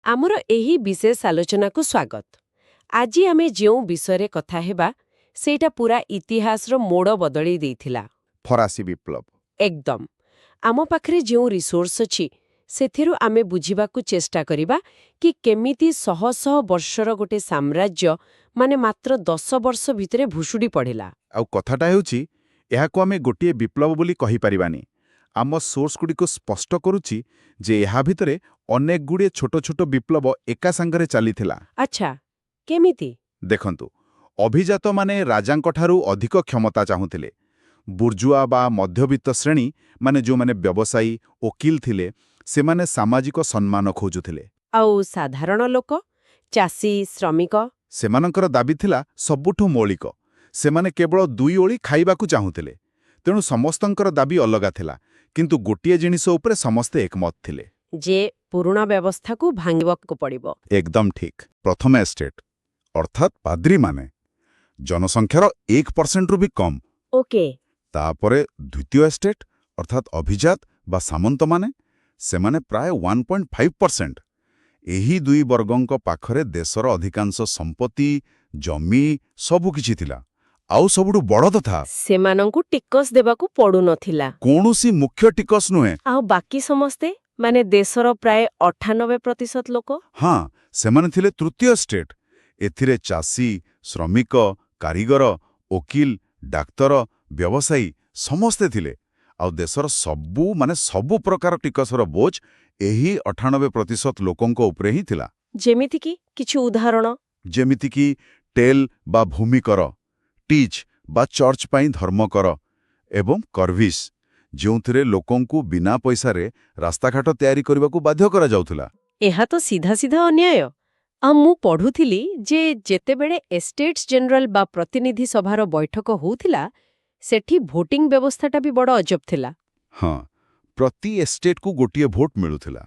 ଆମର ଏହି ବିଶେଷ ଆଲୋଚନାକୁ ସ୍ୱାଗତ। ଆଜି ଆମେ ଯେଉଁ ବିଷୟରେ କଥା ହେବା, ସେଇଟା ପୁରା ଇତିହାସର ମୋଡ଼ ବଦଳେଇ ଦେଇଥିଲା। ଫରାସୀ ବିପ୍ଳବ। ଏକଦମ। ଆମ ପାଖରେ ଯେଉଁ ରିସୋର୍ସ ଅଛି, ସେଥିରୁ ଆମେ ବୁଝିବାକୁ ଚେଷ୍ଟା କରିବା କି କେମିତି ଶହ ଶହ ବର୍ଷର ଗୋଟେ ସାମ୍ରାଜ୍ୟ ମାନେ ମାତ୍ର 10 ବର୍ଷ ଭିତରେ ଭୁଶୁଡ଼ି ପଡ଼ିଲା। ଆଉ କଥାଟା ହେଉଛି, ଏହାକୁ ଆମେ ଗୋଟିଏ ବିପ୍ଳବ ବୋଲି କହିପାରିବାନି। ଆମ ସୋର୍ସଗୁଡ଼ିକୁ ସ୍ପଷ୍ଟ କରୁଛି ଯେ ଏହା ଭିତରେ ଅନେକ ଗୁଡ଼ିଏ ଛୋଟ ଛୋଟ ବିପ୍ଳବ ଏକା ସାଙ୍ଗରେ ଚାଲିଥିଲା। ଆଚ୍ଛା, କେମିତି? ଦେଖନ୍ତୁ, ଅଭିଜାତମାନେ ରାଜାଙ୍କଠାରୁ ଅଧିକ କ୍ଷମତା ଚାହୁଁଥିଲେ। ବୁର୍ଜୁଆ ବା ମଧ୍ୟବିତ୍ତ ଶ୍ରେଣୀ, ମାନେ ଯେଉଁମାନେ ବ୍ୟବସାୟୀ, ଓକିଲ ଥିଲେ, ସେମାନେ ସାମାଜିକ ସମ୍ମାନ ଖୋଜୁଥିଲେ। ଆଉ ସାଧାରଣ ଲୋକ, ଚାଷୀ, ଶ୍ରମିକ? ସେମାନଙ୍କର ଦାବି ଥିଲା ସବୁଠୁ ମୌଳିକ। ସେମାନେ କେବଳ ଦୁଇ ଓଳି ଖାଇବାକୁ ଚାହୁଁଥିଲେ। ତେଣୁ ସମସ୍ତଙ୍କର ଦାବି ଅଲଗା ଥିଲା, କିନ୍ତୁ ଗୋଟିଏ ଜିନିଷ ଉପରେ ସମସ୍ତେ ଏକମତ ଥିଲେ। ଯେ ପୁରୁଣା ବ୍ୟବସ୍ଥାକୁ ଭାଙ୍ଗିବାକୁ ପଡ଼ିବ। ଏକଦମ ଠିକ୍। ପ୍ରଥମ ଏଷ୍ଟେଟ୍, ଅର୍ଥାତ୍ ପାଦ୍ରୀମାନେ, ଜନସଂଖ୍ୟାର 1%ରୁ ବି କମ୍। ତାପରେ ଦ୍ୱିତୀୟ ଏଷ୍ଟେଟ୍, ଅର୍ଥାତ୍ ଅଭିଜାତ ବା ସାମନ୍ତମାନେ, ସେମାନେ ପ୍ରାୟ 1.5%। ଏହି ଦୁଇ ବର୍ଗଙ୍କ ପାଖରେ ଦେଶର ଅଧିକାଂଶ ସମ୍ପତ୍ତି, ଜମି ସବୁକିଛି ଥିଲା। ଆଉ ସବୁଠୁ ବଡ଼ କଥା, ସେମାନଙ୍କୁ ଟିକସ ଦେବାକୁ ପଡୁନଥିଲା। କୌଣସି ମୁଖ୍ୟ ଟିକସ ନୁହେଁ। ଆଉ ବାକି ସମସ୍ତେ, ମାନେ ଦେଶର ପ୍ରାୟ 98% ଲୋକ? ହଁ, ସେମାନେ ଥିଲେ ତୃତୀୟ ଏଷ୍ଟେଟ୍। ଏଥିରେ ଚାଷୀ, ଶ୍ରମିକ, କାରିଗର, ଓକିଲ, ଡାକ୍ତର, ବ୍ୟବସାୟୀ ସମସ୍ତେ ଥିଲେ। ଆଉ ଦେଶର ସବୁ, ମାନେ ସବୁ ପ୍ରକାର ଟିକସର ବୋଝ ଏହି 98% ଲୋକଙ୍କ ଉପରେ ହିଁ ଥିଲା। ଯେମିତିକି କିଛି ଉଦାହରଣ? ଯେମିତିକି ଟେଲ୍ ବା ଭୂମିକର, ଟିଚ୍ ବା ଚର୍ଚ୍ଚ ପାଇଁ ଧର୍ମକର ଏବଂ କର୍ଭିସ୍, ଯେଉଁଥିରେ ଲୋକଙ୍କୁ ବିନା ପଇସାରେ ରାସ୍ତାଘାଟ ତିଆରି କରିବାକୁ ବାଧ୍ୟ କରାଯାଉଥିଲା। ଏହା ତ ସିଧା ସିଧା ଅନ୍ୟାୟ। ଆଉ ମୁଁ ପଢୁଥିଲି ଯେ ଯେତେବେଳେ ଏଷ୍ଟେଟ୍ସ ଜେନେରାଲ ବା ପ୍ରତିନିଧି ସଭାର ବୈଠକ ହଉଥିଲା, ସେଠି ଭୋଟିଂ ବ୍ୟବସ୍ଥାଟା ବି ବଡ଼ ଅଜବ ଥିଲା। ହଁ, ପ୍ରତି ଏଷ୍ଟେଟ୍କୁ ଗୋଟିଏ ଭୋଟ ମିଳୁଥିଲା।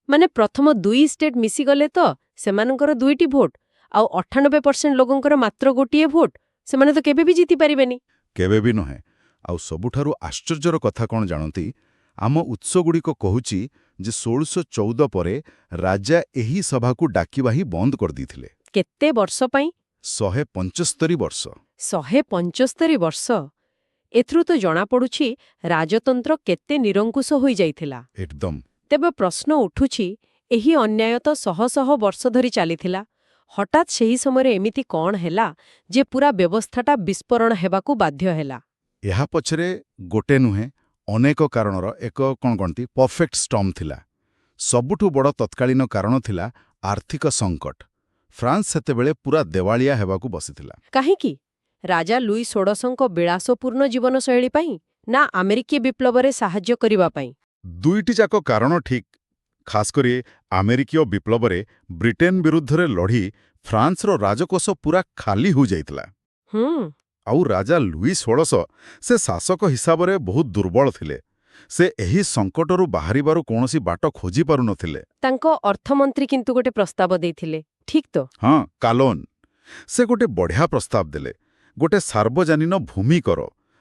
ମାନେ ପ୍ରଥମ ଦୁଇ ଏଷ୍ଟେଟ୍ ମିଶିଗଲେ ତ ସେମାନଙ୍କର ଦୁଇଟି ଭୋଟ, ଆଉ 98% ଲୋକଙ୍କର ମାତ୍ର ଗୋଟିଏ ଭୋଟ। ସେମାନେ ତ କେବେ ବି ଜିତି ପାରିବେନି। କେବେ ବି ନୁହେଁ। ଆଉ ସବୁଠାରୁ ଆଶ୍ଚର୍ଯ୍ୟର କଥା କ'ଣ ଜାଣନ୍ତି? ଆମ ଉତ୍ସଗୁଡ଼ିକ କହୁଛି ଯେ 1614 ପରେ ରାଜା ଏହି ସଭାକୁ ଡାକିବା ହିଁ ବନ୍ଦ କରିଦେଇଥିଲେ। କେତେ ବର୍ଷ ପାଇଁ? 175 ବର୍ଷ। 175 ବର୍ଷ! ଏଥିରୁ ତ ଜଣାପଡୁଛି ରାଜତନ୍ତ୍ର କେତେ ନିରଙ୍କୁଶ ହୋଇଯାଇଥିଲା। ତେବେ ପ୍ରଶ୍ନ ଉଠୁଛି, ଏହି ଅନ୍ୟାୟ ତ ଶହ ଶହ ବର୍ଷ ଧରି ଚାଲିଥିଲା। ହଠାତ୍ ସେହି ସମୟରେ ଏମିତି କ'ଣ ହେଲା ଯେ ପୁରା ବ୍ୟବସ୍ଥାଟା ବିସ୍ଫୋରଣ ହେବାକୁ ବାଧ୍ୟ ହେଲା? ଏହା ପଛରେ ଗୋଟେ ନୁହେଁ, ଅନେକ କାରଣର ଏକ, କ'ଣ କହନ୍ତି, ପରଫେକ୍ଟ ଷ୍ଟର୍ମ ଥିଲା। ସବୁଠୁ ବଡ଼ ତତ୍କାଳୀନ କାରଣ ଥିଲା ଆର୍ଥିକ ସଙ୍କଟ। ଫ୍ରାନ୍ସ ସେତେବେଳେ ପୁରା ଦେୱାଳିଆ ହେବାକୁ ବସିଥିଲା। କାହିଁକି? ରାଜା ଲୁଇ ଷୋଡ଼ଶଙ୍କ ବିଳାସପୂର୍ଣ୍ଣ ଜୀବନଶୈଳୀ ପାଇଁ, ନା ଆମେରିକୀୟ ବିପ୍ଳବରେ ସାହାଯ୍ୟ କରିବା ପାଇଁ? ଦୁଇଟି ଯାକ କାରଣ ଠିକ୍। ଖାସ୍ କରି ଆମେରିକୀୟ ବିପ୍ଳବରେ ବ୍ରିଟେନ ବିରୁଦ୍ଧରେ ଲଢ଼ି ଫ୍ରାନ୍ସର ରାଜକୋଷ ପୁରା ଖାଲି ହୋଇଯାଇଥିଲା। ଆଉ ରାଜା ଲୁଇ ଷୋଡ଼ଶ, ସେ ଶାସକ ହିସାବରେ ବହୁତ ଦୁର୍ବଳ ଥିଲେ। ସେ ଏହି ସଙ୍କଟରୁ ବାହାରିବାରୁ କୌଣସି ବାଟ ଖୋଜି ପାରୁନଥିଲେ। ତାଙ୍କ ଅର୍ଥମନ୍ତ୍ରୀ କିନ୍ତୁ ଗୋଟେ ପ୍ରସ୍ତାବ ଦେଇଥିଲେ, ଠିକ୍ ତ? ହଁ, କାଲୋନ୍। ସେ ଗୋଟେ ବଢ଼ିଆ ପ୍ରସ୍ତାବ ଦେଲେ, ଗୋଟେ ସାର୍ବଜନୀନ ଭୂମିକର,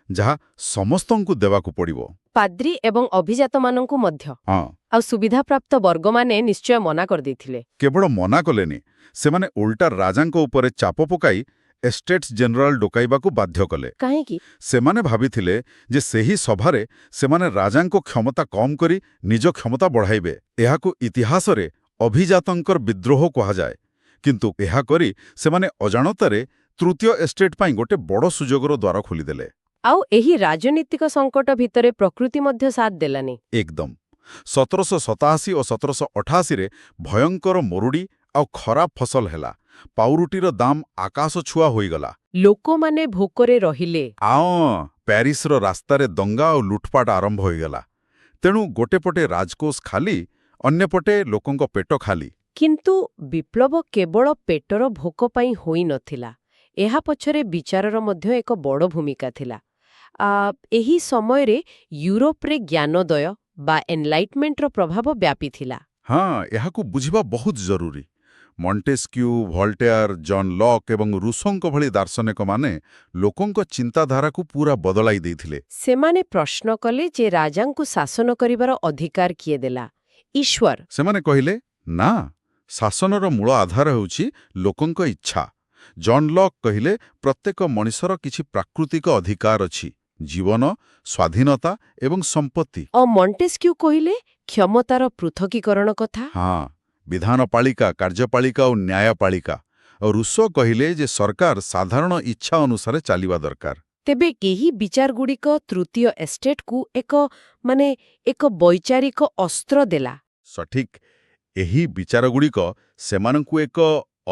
ଯାହା ସମସ୍ତଙ୍କୁ ଦେବାକୁ ପଡ଼ିବ। ପାଦ୍ରୀ ଏବଂ ଅଭିଜାତମାନଙ୍କୁ ମଧ୍ୟ? ହଁ। ଆଉ ସୁବିଧାପ୍ରାପ୍ତ ବର୍ଗମାନେ ନିଶ୍ଚୟ ମନା କରିଦେଇଥିଲେ। କେବଳ ମନା କଲେନି, ସେମାନେ ଓଲଟା ରାଜାଙ୍କ ଉପରେ ଚାପ ପକାଇ ଏଷ୍ଟେଟ୍ସ ଜେନେରାଲ ଡକାଇବାକୁ ବାଧ୍ୟ କଲେ। କାହିଁକି? ସେମାନେ ଭାବିଥିଲେ ଯେ ସେହି ସଭାରେ ସେମାନେ ରାଜାଙ୍କ କ୍ଷମତା କମ୍ କରି ନିଜ କ୍ଷମତା ବଢ଼ାଇବେ। ଏହାକୁ ଇତିହାସରେ ଅଭିଜାତଙ୍କର ବିଦ୍ରୋହ କୁହାଯାଏ। କିନ୍ତୁ ଏହା କରି ସେମାନେ ଅଜାଣତରେ ତୃତୀୟ ଏଷ୍ଟେଟ୍ ପାଇଁ ଗୋଟେ ବଡ଼ ସୁଯୋଗର ଦ୍ୱାର ଖୋଲିଦେଲେ। ଆଉ ଏହି ରାଜନୀତିକ ସଙ୍କଟ ଭିତରେ ପ୍ରକୃତି ମଧ୍ୟ ସାଥ ଦେଲାନି। ଏକଦମ। 1787 ଓ 1788ରେ ଭୟଙ୍କର ମରୁଡ଼ି ଆଉ ଖରାପ ଫସଲ ହେଲା। ପାଉରୁଟିର ଦାମ ଆକାଶ ଛୁଆଁ ହୋଇଗଲା। ଲୋକମାନେ ଭୋକରେ ରହିଲେ। ପ୍ୟାରିସର ରାସ୍ତାରେ ଦଙ୍ଗା ଆଉ ଲୁଟପାଟ ଆରମ୍ଭ ହୋଇଗଲା। ତେଣୁ ଗୋଟେ ପଟେ ରାଜକୋଷ ଖାଲି, ଅନ୍ୟପଟେ ଲୋକଙ୍କ ପେଟ ଖାଲି। କିନ୍ତୁ ବିପ୍ଳବ କେବଳ ପେଟର ଭୋକ ପାଇଁ ହୋଇନଥିଲା। ଏହା ପଛରେ ବିଚାରର ମଧ୍ୟ ଏକ ବଡ଼ ଭୂମିକା ଥିଲା। ଏହି ସମୟରେ ୟୁରୋପରେ ଜ୍ଞାନୋଦୟ ବା ଏନଲାଇଟମେଣ୍ଟର ପ୍ରଭାବ ବ୍ୟାପିଥିଲା। ହଁ, ଏହାକୁ ବୁଝିବା ବହୁତ ଜରୁରୀ। ମଣ୍ଟେସ୍କ୍ୟୁ, ଭଲ୍ଟେୟାର, ଜନ୍ ଲକ୍ ଏବଂ ରୁଷୋଙ୍କ ଭଳି ଦାର୍ଶନିକମାନେ ଲୋକଙ୍କ ଚିନ୍ତାଧାରାକୁ ପୁରା ବଦଳାଇ ଦେଇଥିଲେ। ସେମାନେ ପ୍ରଶ୍ନ କଲେ ଯେ ରାଜାଙ୍କୁ ଶାସନ କରିବାର ଅଧିକାର କିଏ ଦେଲା? ଈଶ୍ୱର? ସେମାନେ କହିଲେ, ନା, ଶାସନର ମୂଳ ଆଧାର ହେଉଛି ଲୋକଙ୍କ ଇଚ୍ଛା। ଜନ୍ ଲକ୍ କହିଲେ, ପ୍ରତ୍ୟେକ ମଣିଷର କିଛି ପ୍ରାକୃତିକ ଅଧିକାର ଅଛି: ଜୀବନ, ସ୍ୱାଧୀନତା ଏବଂ ସମ୍ପତ୍ତି। ଓ ମଣ୍ଟେସ୍କ୍ୟୁ କହିଲେ କ୍ଷମତାର ପୃଥକୀକରଣ କଥା। ହଁ, ବିଧାନପାଳିକା, କାର୍ଯ୍ୟପାଳିକା ଓ ନ୍ୟାୟପାଳିକା। ଆଉ ରୁଷୋ କହିଲେ ଯେ ସରକାର ସାଧାରଣ ଇଚ୍ଛା ଅନୁସାରେ ଚାଲିବା ଦରକାର। ତେବେ ଏହି ବିଚାରଗୁଡ଼ିକ ତୃତୀୟ ଏଷ୍ଟେଟ୍କୁ ଏକ ମାନେ ଏକ ବୈଚାରିକ ଅସ୍ତ୍ର ଦେଲା। ସଠିକ୍। ଏହି ବିଚାରଗୁଡ଼ିକ ସେମାନଙ୍କୁ ଏକ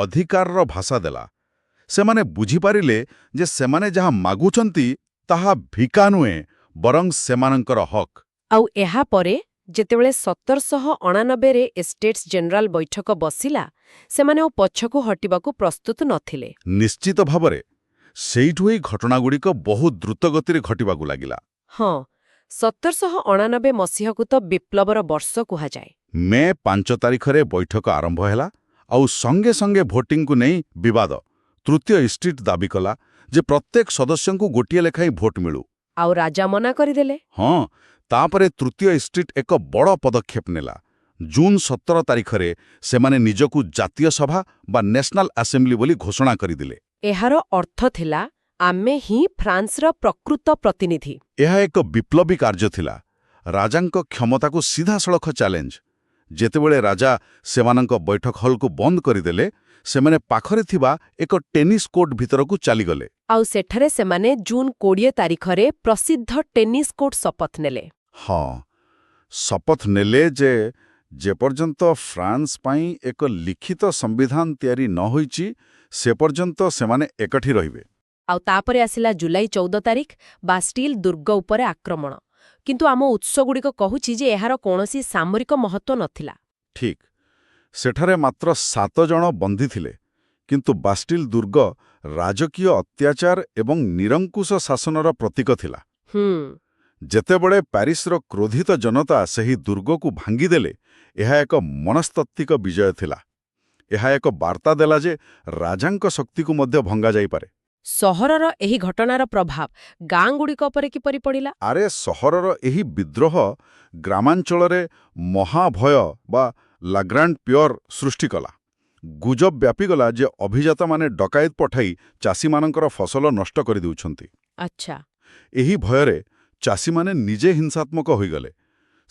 ଅଧିକାରର ଭାଷା ଦେଲା। ସେମାନେ ବୁଝିପାରିଲେ ଯେ ସେମାନେ ଯାହା ମାଗୁଛନ୍ତି ତାହା ଭିକା ନୁହେଁ, ବରଂ ସେମାନଙ୍କର ହକ୍। ଆଉ ଏହାପରେ ଯେତେବେଳେ 1789ରେ ଏଷ୍ଟେଟ୍ସ ଜେନେରାଲ ବୈଠକ ବସିଲା, ସେମାନେ ଆଉ ପଛକୁ ହଟିବାକୁ ପ୍ରସ୍ତୁତ ନଥିଲେ। ନିଶ୍ଚିତ ଭାବରେ, ସେଇଠୁ ଏହି ଘଟଣାଗୁଡ଼ିକ ବହୁତ ଦ୍ରୁତ ଗତିରେ ଘଟିବାକୁ ଲାଗିଲା। ହଁ, 1789 ମସିହାକୁ ତ ବିପ୍ଳବର ବର୍ଷ କୁହାଯାଏ। ମେ 5 ତାରିଖରେ ବୈଠକ ଆରମ୍ଭ ହେଲା ଆଉ ସଙ୍ଗେ ସଙ୍ଗେ ଭୋଟିଂକୁ ନେଇ ବିବାଦ। ତୃତୀୟ ଇଷ୍ଟେଟ୍ ଦାବି କଲା ଯେ ପ୍ରତ୍ୟେକ ସଦସ୍ୟଙ୍କୁ ଗୋଟିଏ ଲେଖାଏଁ ଭୋଟ ମିଳୁ। ଆଉ ରାଜା ମନା କରିଦେଲେ। ହଁ, ତାପରେ ତୃତୀୟ ଇଷ୍ଟେଟ୍ ଏକ ବଡ଼ ପଦକ୍ଷେପ ନେଲା। ଜୁନ୍ 17 ତାରିଖରେ ସେମାନେ ନିଜକୁ ଜାତୀୟ ସଭା ବା ନ୍ୟାସନାଲ ଆସେମ୍ବଲି ବୋଲି ଘୋଷଣା କରିଦେଲେ। ଏହାର ଅର୍ଥ ଥିଲା, ଆମେ ହିଁ ଫ୍ରାନ୍ସର ପ୍ରକୃତ ପ୍ରତିନିଧି। ଏହା ଏକ ବିପ୍ଳବୀ କାର୍ଯ୍ୟ ଥିଲା, ରାଜାଙ୍କ କ୍ଷମତାକୁ ସିଧାସଳଖ ଚ୍ୟାଲେଞ୍ଜ। ଯେତେବେଳେ ରାଜା ସେମାନଙ୍କ ବୈଠକ ହଲକୁ ବନ୍ଦ କରିଦେଲେ, ସେମାନେ ପାଖରେ ଥିବା ଏକ ଟେନିସ୍ କୋର୍ଟ ଭିତରକୁ ଚାଲିଗଲେ। ଆଉ ସେଠାରେ ସେମାନେ ଜୁନ୍ 20 ତାରିଖରେ ପ୍ରସିଦ୍ଧ ଟେନିସ୍ କୋର୍ଟ ଶପଥ ନେଲେ। ହଁ, ଶପଥ ନେଲେ ଯେ ଯେପର୍ଯ୍ୟନ୍ତ ଫ୍ରାନ୍ସ ପାଇଁ ଏକ ଲିଖିତ ସମ୍ବିଧାନ ତିଆରି ନ ହୋଇଛି, ସେ ପର୍ଯ୍ୟନ୍ତ ସେମାନେ ଏକାଠି ରହିବେ। ଆଉ ତାପରେ ଆସିଲା ଜୁଲାଇ 14 ତାରିଖ, ବାଷ୍ଟିଲ୍ ଦୁର୍ଗ ଉପରେ ଆକ୍ରମଣ। କିନ୍ତୁ ଆମ ଉତ୍ସଗୁଡ଼ିକ କହୁଛି ଯେ ଏହାର କୌଣସି ସାମରିକ ମହତ୍ତ୍ୱ ନଥିଲା। ଠିକ୍, ସେଠାରେ ମାତ୍ର ସାତ ଜଣ ବନ୍ଦୀ ଥିଲେ। କିନ୍ତୁ ବାଷ୍ଟିଲ୍ ଦୁର୍ଗ ରାଜକୀୟ ଅତ୍ୟାଚାର ଏବଂ ନିରଙ୍କୁଶ ଶାସନର ପ୍ରତୀକ ଥିଲା। ଯେତେବେଳେ ପ୍ୟାରିସର କ୍ରୋଧିତ ଜନତା ସେହି ଦୁର୍ଗକୁ ଭାଙ୍ଗିଦେଲେ, ଏହା ଏକ ମନସ୍ତାତ୍ତ୍ୱିକ ବିଜୟ ଥିଲା। ଏହା ଏକ ବାର୍ତ୍ତା ଦେଲା ଯେ ରାଜାଙ୍କ ଶକ୍ତିକୁ ମଧ୍ୟ ଭଙ୍ଗାଯାଇପାରେ। ସହରର ଏହି ଘଟଣାର ପ୍ରଭାବ ଗାଁଗୁଡ଼ିକ ଉପରେ କିପରି ପଡ଼ିଲା? ଆରେ, ସହରର ଏହି ବିଦ୍ରୋହ ଗ୍ରାମାଞ୍ଚଳରେ ମହାଭୟ ବା ଲାଗ୍ରାଣ୍ଡ ପ୍ୟର ସୃଷ୍ଟି କଲା। ଗୁଜବ ବ୍ୟାପିଗଲା ଯେ ଅଭିଜାତମାନେ ଡକାୟତ ପଠାଇ ଚାଷୀମାନଙ୍କର ଫସଲ ନଷ୍ଟ କରିଦେଉଛନ୍ତି। ଏହି ଭୟରେ ଚାଷୀମାନେ ନିଜେ ହିଂସାତ୍ମକ ହୋଇଗଲେ।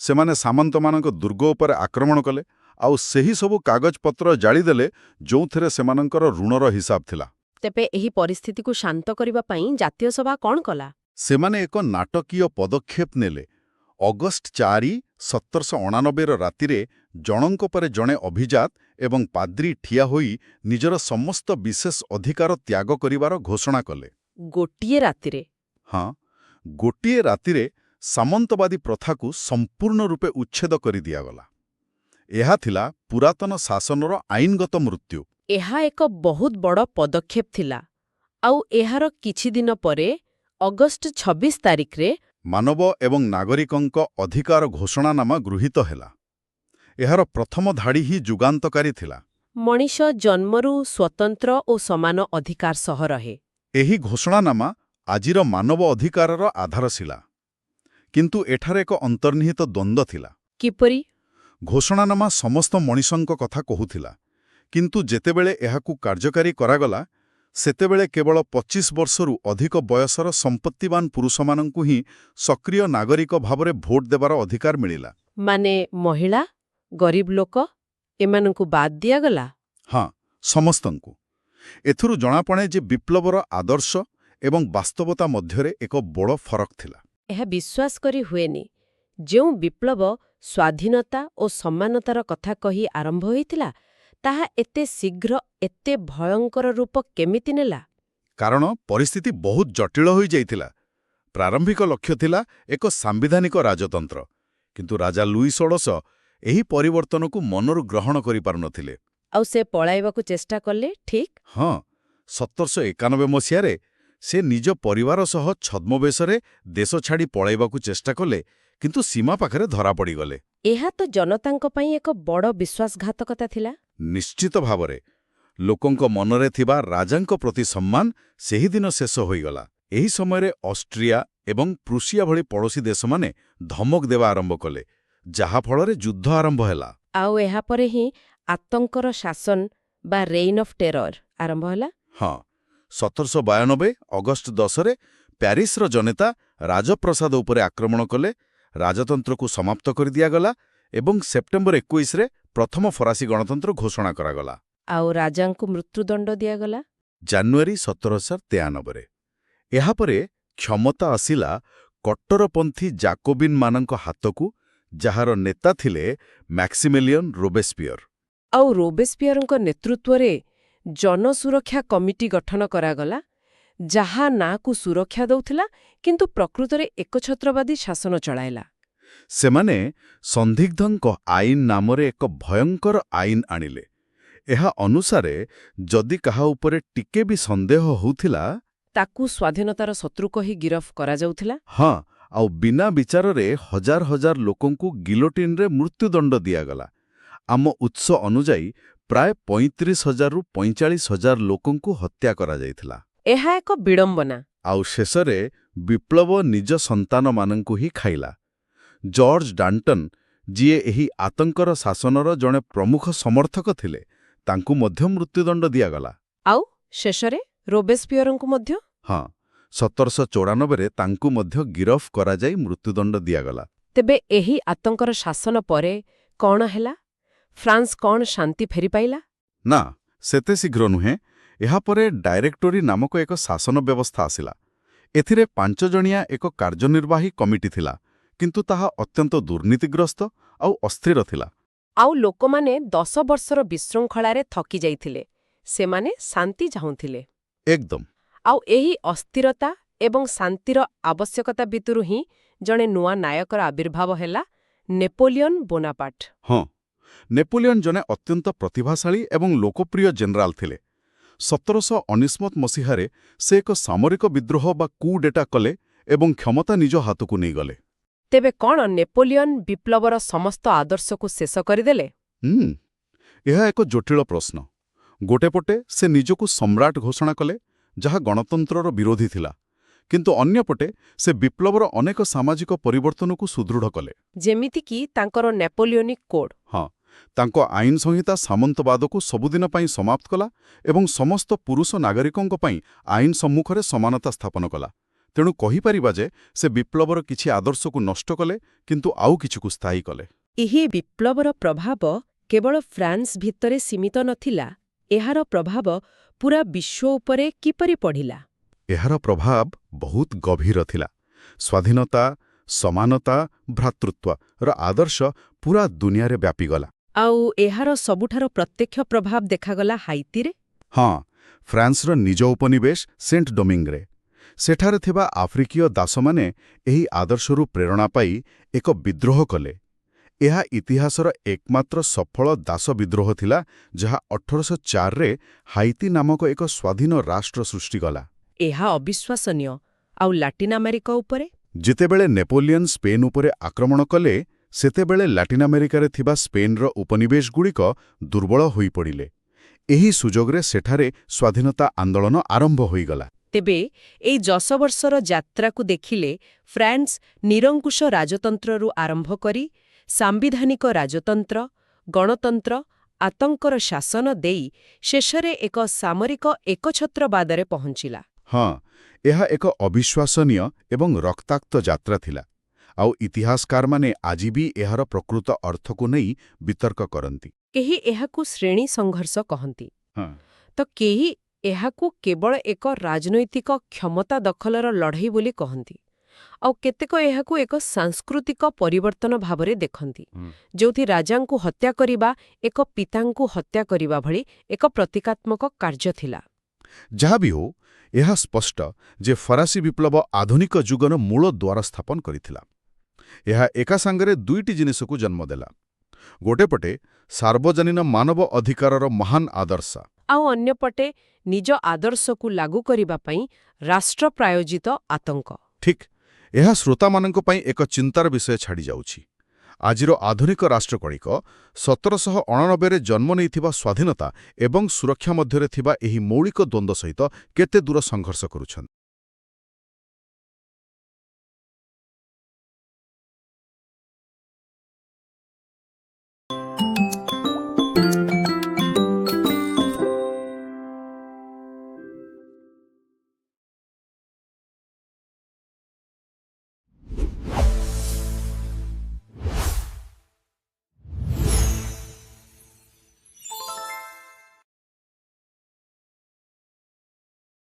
ସେମାନେ ସାମନ୍ତମାନଙ୍କ ଦୁର୍ଗ ଉପରେ ଆକ୍ରମଣ କଲେ ଆଉ ସେହି ସବୁ କାଗଜପତ୍ର ଜାଳିଦେଲେ, ଯେଉଁଥିରେ ସେମାନଙ୍କର ଋଣର ହିସାବ ଥିଲା। ତେବେ ଏହି ପରିସ୍ଥିତିକୁ ଶାନ୍ତ କରିବା ପାଇଁ ଜାତୀୟ ସଭା କ'ଣ କଲା? ସେମାନେ ଏକ ନାଟକୀୟ ପଦକ୍ଷେପ ନେଲେ। ଅଗଷ୍ଟ 4, 1789ର ରାତିରେ ଜଣଙ୍କ ପରେ ଜଣେ ଅଭିଜାତ ଏବଂ ପାଦ୍ରୀ ଠିଆ ହୋଇ ନିଜର ସମସ୍ତ ବିଶେଷ ଅଧିକାର ତ୍ୟାଗ କରିବାର ଘୋଷଣା କଲେ। ଗୋଟିଏ ରାତିରେ? ହଁ, ଗୋଟିଏ ରାତିରେ ସାମନ୍ତବାଦୀ ପ୍ରଥାକୁ ସମ୍ପୂର୍ଣ୍ଣ ରୂପେ ଉଚ୍ଛେଦ କରିଦିଆଗଲା। ଏହା ଥିଲା ପୁରାତନ ଶାସନର ଆଇନଗତ ମୃତ୍ୟୁ। ଏହା ଏକ ବହୁତ ବଡ଼ ପଦକ୍ଷେପ ଥିଲା। ଆଉ ଏହାର କିଛି ଦିନ ପରେ ଅଗଷ୍ଟ 26 ତାରିଖରେ ମାନବ ଏବଂ ନାଗରିକଙ୍କ ଅଧିକାର ଘୋଷଣାନାମା ଗୃହୀତ ହେଲା। ଏହାର ପ୍ରଥମ ଧାଡ଼ି ହିଁ ଯୁଗାନ୍ତକାରୀ ଥିଲା। ମଣିଷ ଜନ୍ମରୁ ସ୍ୱତନ୍ତ୍ର ଓ ସମାନ ଅଧିକାର ସହ ରହେ। ଏହି ଘୋଷଣାନାମା ଆଜିର ମାନବ ଅଧିକାରର ଆଧାରଶିଳା। କିନ୍ତୁ ଏଠାରେ ଏକ ଅନ୍ତର୍ନିହିତ ଦ୍ୱନ୍ଦ୍ୱ ଥିଲା। କିପରି? ଘୋଷଣାନାମା ସମସ୍ତ ମଣିଷଙ୍କ କଥା କହୁଥିଲା, କିନ୍ତୁ ଯେତେବେଳେ ଏହାକୁ କାର୍ଯ୍ୟକାରୀ କରାଗଲା, ସେତେବେଳେ କେବଳ 25 ବର୍ଷରୁ ଅଧିକ ବୟସର ସମ୍ପତ୍ତିବାନ ପୁରୁଷମାନଙ୍କୁ ହିଁ ସକ୍ରିୟ ନାଗରିକ ଭାବରେ ଭୋଟ ଦେବାର ଅଧିକାର ମିଳିଲା। ମାନେ ମହିଳା, ଗରିବ ଲୋକ, ଏମାନଙ୍କୁ ବାଦ୍ ଦିଆଗଲା? ହଁ, ସମସ୍ତଙ୍କୁ। ଏଥିରୁ ଜଣାପଡ଼େ ଯେ ବିପ୍ଳବର ଆଦର୍ଶ ଏବଂ ବାସ୍ତବତା ମଧ୍ୟରେ ଏକ ବଡ଼ ଫରକ ଥିଲା। ଏହା ବିଶ୍ୱାସ କରି ହୁଏନି। ଯେଉଁ ବିପ୍ଳବ ସ୍ୱାଧୀନତା ଓ ସମାନତାର କଥା କହି ଆରମ୍ଭ ହୋଇଥିଲା, ତାହା ଏତେ ଶୀଘ୍ର ଏତେ ଭୟଙ୍କର ରୂପ କେମିତି ନେଲା? କାରଣ ପରିସ୍ଥିତି ବହୁତ ଜଟିଳ ହୋଇଯାଇଥିଲା। ପ୍ରାରମ୍ଭିକ ଲକ୍ଷ୍ୟ ଥିଲା ଏକ ସାମ୍ବିଧାନିକ ରାଜତନ୍ତ୍ର, କିନ୍ତୁ ରାଜା ଲୁଇ 16 ଏହି ପରିବର୍ତ୍ତନକୁ ମନରୁ ଗ୍ରହଣ କରିପାରୁନଥିଲେ। ଆଉ ସେ ପଳାଇବାକୁ ଚେଷ୍ଟା କଲେ, ଠିକ୍? ହଁ, 1791 ମସିହାରେ ସେ ନିଜ ପରିବାର ସହ ଛଦ୍ମବେଶରେ ଦେଶ ଛାଡ଼ି ପଳାଇବାକୁ ଚେଷ୍ଟା କଲେ, କିନ୍ତୁ ସୀମା ପାଖରେ ଧରା ପଡ଼ିଗଲେ। ଏହା ତ ଜନତାଙ୍କ ପାଇଁ ଏକ ବଡ଼ ବିଶ୍ୱାସଘାତକତା ଥିଲା। ନିଶ୍ଚିତ ଭାବରେ, ଲୋକଙ୍କ ମନରେ ଥିବା ରାଜାଙ୍କ ପ୍ରତି ସମ୍ମାନ ସେହିଦିନ ଶେଷ ହୋଇଗଲା। ଏହି ସମୟରେ ଅଷ୍ଟ୍ରିଆ ଏବଂ ପ୍ରୁସିଆ ଭଳି ପଡ଼ୋଶୀ ଦେଶମାନେ ଧମକ ଦେବା ଆରମ୍ଭ କଲେ, ଯାହାଫଳରେ ଯୁଦ୍ଧ ଆରମ୍ଭ ହେଲା। ଆଉ ଏହାପରେ ହିଁ ଆତଙ୍କର ଶାସନ ବା ରେଇନ୍ ଅଫ୍ ଟେରର ଆରମ୍ଭ ହେଲା। ହଁ, 1792 ଅଗଷ୍ଟ 10ରେ ପ୍ୟାରିସର ଜନତା ରାଜପ୍ରସାଦ ଉପରେ ଆକ୍ରମଣ କଲେ, ରାଜତନ୍ତ୍ରକୁ ସମାପ୍ତ କରିଦିଆଗଲା ଏବଂ ସେପ୍ଟେମ୍ବର 21ରେ ପ୍ରଥମ ଫରାସୀ ଗଣତନ୍ତ୍ର ଘୋଷଣା କରାଗଲା। ଆଉ ରାଜାଙ୍କୁ ମୃତ୍ୟୁଦଣ୍ଡ ଦିଆଗଲା। ଜାନୁଆରୀ 1793ରେ। ଏହାପରେ କ୍ଷମତା ଆସିଲା କଟ୍ଟରପନ୍ଥୀ ଜାକୋବିନ୍ମାନଙ୍କ ହାତକୁ, ଯାହାର ନେତା ଥିଲେ ମ୍ୟାକ୍ସିମିଲିୟନ୍ ରୋବେସ୍ପିୟର। ଆଉ ରୋବେସ୍ପିୟରଙ୍କ ନେତୃତ୍ୱରେ ଜନସୁରକ୍ଷା କମିଟି ଗଠନ କରାଗଲା, ଯାହା ନାଁକୁ ସୁରକ୍ଷା ଦଉଥିଲା କିନ୍ତୁ ପ୍ରକୃତରେ ଏକଛତ୍ରବାଦୀ ଶାସନ ଚଳାଇଲା। ସେମାନେ ସନ୍ଦିଗ୍ଧଙ୍କ ଆଇନ ନାମରେ ଏକ ଭୟଙ୍କର ଆଇନ ଆଣିଲେ। ଏହା ଅନୁସାରେ ଯଦି କାହା ଉପରେ ଟିକେ ବି ସନ୍ଦେହ ହେଉଥିଲା, ତାକୁ ସ୍ୱାଧୀନତାର ଶତ୍ରୁ କହି ଗିରଫ କରାଯାଉଥିଲା। ହଁ, ଆଉ ବିନା ବିଚାରରେ ହଜାର ହଜାର ଲୋକଙ୍କୁ ଗିଲୋଟିନରେ ମୃତ୍ୟୁଦଣ୍ଡ ଦିଆଗଲା। ଆମ ଉତ୍ସ ଅନୁଯାୟୀ ପ୍ରାୟ 35,000ରୁ 45,000 ଲୋକଙ୍କୁ ହତ୍ୟା କରାଯାଇଥିଲା। ଏହା ଏକ ବିଡ଼ମ୍ବନା। ଆଉ ଶେଷରେ ବିପ୍ଳବ ନିଜ ସନ୍ତାନମାନଙ୍କୁ ହିଁ ଖାଇଲା। ଜର୍ଜ ଡାଣ୍ଟନ୍, ଯିଏ ଏହି ଆତଙ୍କର ଶାସନର ଜଣେ ପ୍ରମୁଖ ସମର୍ଥକ ଥିଲେ, ତାଙ୍କୁ ମଧ୍ୟ ମୃତ୍ୟୁଦଣ୍ଡ ଦିଆଗଲା। ଆଉ ଶେଷରେ ରୋବେସ୍ପିୟରଙ୍କୁ ମଧ୍ୟ? ହଁ, 1794ରେ ତାଙ୍କୁ ମଧ୍ୟ ଗିରଫ କରାଯାଇ ମୃତ୍ୟୁଦଣ୍ଡ ଦିଆଗଲା। ତେବେ ଏହି ଆତଙ୍କର ଶାସନ ପରେ କ'ଣ ହେଲା? ଫ୍ରାନ୍ସ କ'ଣ ଶାନ୍ତି ଫେରି ପାଇଲା? ନା, ସେତେ ଶୀଘ୍ର ନୁହେଁ। ଏହାପରେ ଡାଇରେକ୍ଟୋରୀ ନାମକ ଏକ ଶାସନ ବ୍ୟବସ୍ଥା ଆସିଲା। ଏଥିରେ ପାଞ୍ଚଜଣିଆ ଏକ କାର୍ଯ୍ୟନିର୍ବାହୀ କମିଟି ଥିଲା, କିନ୍ତୁ ତାହା ଅତ୍ୟନ୍ତ ଦୁର୍ନୀତିଗ୍ରସ୍ତ ଆଉ ଅସ୍ଥିର ଥିଲା। ଆଉ ଲୋକମାନେ 10 ବର୍ଷର ବିଶୃଙ୍ଖଳାରେ ଥକି ଯାଇଥିଲେ। ସେମାନେ ଶାନ୍ତି ଚାହୁଁଥିଲେ। ଏକଦମ। ଆଉ ଏହି ଅସ୍ଥିରତା ଏବଂ ଶାନ୍ତିର ଆବଶ୍ୟକତା ଭିତରୁ ହିଁ ଜଣେ ନୂଆ ନାୟକର ଆବିର୍ଭାବ ହେଲା, ନେପୋଲିୟନ ବୋନାପାର୍ଟ। ହଁ, ନେପୋଲିୟନ ଜଣେ ଅତ୍ୟନ୍ତ ପ୍ରତିଭାଶାଳୀ ଏବଂ ଲୋକପ୍ରିୟ ଜେନେରାଲ ଥିଲେ। 1799 ମସିହାରେ ସେ ଏକ ସାମରିକ ବିଦ୍ରୋହ ବା କୁ ଡେଟା କଲେ ଏବଂ କ୍ଷମତା ନିଜ ହାତକୁ ନେଇଗଲେ। ତେବେ କ'ଣ ନେପୋଲିୟନ ବିପ୍ଳବର ସମସ୍ତ ଆଦର୍ଶକୁ ଶେଷ କରିଦେଲେ? ଏହା ଏକ ଜଟିଳ ପ୍ରଶ୍ନ। ଗୋଟେ ପଟେ ସେ ନିଜକୁ ସମ୍ରାଟ ଘୋଷଣା କଲେ, ଯାହା ଗଣତନ୍ତ୍ରର ବିରୋଧୀ ଥିଲା, କିନ୍ତୁ ଅନ୍ୟପଟେ ସେ ବିପ୍ଳବର ଅନେକ ସାମାଜିକ ପରିବର୍ତ୍ତନକୁ ସୁଦୃଢ଼ କଲେ। ଯେମିତିକି ତାଙ୍କର ନେପୋଲିଓନିକ୍ କୋଡ୍। ହଁ, ତାଙ୍କ ଆଇନ ସଂହିତା ସାମନ୍ତବାଦକୁ ସବୁଦିନ ପାଇଁ ସମାପ୍ତ କଲା ଏବଂ ସମସ୍ତ ପୁରୁଷ ନାଗରିକଙ୍କ ପାଇଁ ଆଇନ ସମ୍ମୁଖରେ ସମାନତା ସ୍ଥାପନ କଲା। ତେଣୁ କହିପାରିବା ଯେ ସେ ବିପ୍ଳବର କିଛି ଆଦର୍ଶକୁ ନଷ୍ଟ କଲେ, କିନ୍ତୁ ଆଉ କିଛିକୁ ସ୍ଥାୟୀ କଲେ। ଏହି ବିପ୍ଳବର ପ୍ରଭାବ କେବଳ ଫ୍ରାନ୍ସ ଭିତରେ ସୀମିତ ନଥିଲା। ଏହାର ପ୍ରଭାବ ପୂରା ବିଶ୍ୱ ଉପରେ କିପରି ପଡ଼ିଲା? ଏହାର ପ୍ରଭାବ ବହୁତ ଗଭୀର ଥିଲା। ସ୍ୱାଧୀନତା, ସମାନତା, ଭ୍ରାତୃତ୍ୱର ଆଦର୍ଶ ପୂରା ଦୁନିଆରେ ବ୍ୟାପିଗଲା। ଆଉ ଏହାର ସବୁଠାରୁ ପ୍ରତ୍ୟକ୍ଷ ପ୍ରଭାବ ଦେଖାଗଲା ହାଇତିରେ। ହଁ, ଫ୍ରାନ୍ସର ନିଜ ଉପନିବେଶ ସେଣ୍ଟ ଡୋମିଙ୍ଗରେ। ସେଠାରେ ଥିବା ଆଫ୍ରିକୀୟ ଦାସମାନେ ଏହି ଆଦର୍ଶରୁ ପ୍ରେରଣା ପାଇ ଏକ ବିଦ୍ରୋହ କଲେ। ଏହା ଇତିହାସର ଏକମାତ୍ର ସଫଳ ଦାସ ବିଦ୍ରୋହ ଥିଲା, ଯାହା 1804ରେ ହାଇତି ନାମକ ଏକ ସ୍ୱାଧୀନ ରାଷ୍ଟ୍ର ସୃଷ୍ଟି କଲା। ଏହା ଅବିଶ୍ୱାସନୀୟ। ଆଉ ଲାଟିନ୍ ଆମେରିକା ଉପରେ? ଯେତେବେଳେ ନେପୋଲିୟନ ସ୍ପେନ୍ ଉପରେ ଆକ୍ରମଣ କଲେ, ସେତେବେଳେ ଲାଟିନ୍ ଆମେରିକାରେ ଥିବା ସ୍ପେନ୍ର ଉପନିବେଶଗୁଡ଼ିକ ଦୁର୍ବଳ ହୋଇପଡ଼ିଲେ। ଏହି ସୁଯୋଗରେ ସେଠାରେ ସ୍ୱାଧୀନତା ଆନ୍ଦୋଳନ ଆରମ୍ଭ ହୋଇଗଲା। ତେବେ ଏଇ 10 ବର୍ଷର ଯାତ୍ରାକୁ ଦେଖିଲେ ଫ୍ରାନ୍ସ ନିରଙ୍କୁଶ ରାଜତନ୍ତ୍ରରୁ ଆରମ୍ଭ କରି ସାମ୍ବିଧାନିକ ରାଜତନ୍ତ୍ର, ଗଣତନ୍ତ୍ର, ଆତଙ୍କର ଶାସନ ଦେଇ ଶେଷରେ ଏକ ସାମରିକ ଏକଛତ୍ରବାଦରେ ପହଞ୍ଚିଲା। ହଁ, ଏହା ଏକ ଅବିଶ୍ୱାସନୀୟ ଏବଂ ରକ୍ତାକ୍ତ ଯାତ୍ରା ଥିଲା। ଆଉ ଇତିହାସକାରମାନେ ଆଜି ବି ଏହାର ପ୍ରକୃତ ଅର୍ଥକୁ ନେଇ ବିତର୍କ କରନ୍ତି। କେହି ଏହାକୁ ଶ୍ରେଣୀ ସଂଘର୍ଷ କହନ୍ତି ହଁ। ତ କେହି ଏହାକୁ କେବଳ ଏକ ରାଜନୈତିକ କ୍ଷମତା ଦଖଲର ଲଢ଼େଇ ବୋଲି କହନ୍ତି, ଆଉ କେତେକ ଏହାକୁ ଏକ ସାଂସ୍କୃତିକ ପରିବର୍ତ୍ତନ ଭାବରେ ଦେଖନ୍ତି, ଯେଉଁଠି ରାଜାଙ୍କୁ ହତ୍ୟା କରିବା ଏକ ପିତାଙ୍କୁ ହତ୍ୟା କରିବା ଭଳି ଏକ ପ୍ରତୀକାତ୍ମକ କାର୍ଯ୍ୟ ଥିଲା। ଯାହା ବି ହେଉ, ଏହା ସ୍ପଷ୍ଟ ଯେ ଫରାସୀ ବିପ୍ଳବ ଆଧୁନିକ ଯୁଗର ମୂଳ ଦ୍ୱାର ସ୍ଥାପନ କରିଥିଲା। ଏହା ଏକା ସାଙ୍ଗରେ ଦୁଇଟି ଜିନିଷକୁ ଜନ୍ମ ଦେଲା। ଗୋଟେ ପଟେ ସାର୍ବଜନୀନ ମାନବ ଅଧିକାରର ମହାନ ଆଦର୍ଶ, ଆଉ ଅନ୍ୟପଟେ ନିଜ ଆଦର୍ଶକୁ ଲାଗୁ କରିବା ପାଇଁ ରାଷ୍ଟ୍ର ପ୍ରାୟୋଜିତ ଆତଙ୍କ। ଠିକ୍। ଏହା ଶ୍ରୋତାମାନଙ୍କ ପାଇଁ ଏକ ଚିନ୍ତାର ବିଷୟ ଛାଡ଼ିଯାଉଛି। ଆଜିର ଆଧୁନିକ ରାଷ୍ଟ୍ରଗୁଡ଼ିକ 1789ରେ ଜନ୍ମ ନେଇଥିବା ସ୍ୱାଧୀନତା ଏବଂ ସୁରକ୍ଷା ମଧ୍ୟରେ ଥିବା ଏହି ମୌଳିକ ଦ୍ୱନ୍ଦ୍ୱ ସହିତ କେତେ ଦୂର ସଂଘର୍ଷ କରୁଛନ୍ତି?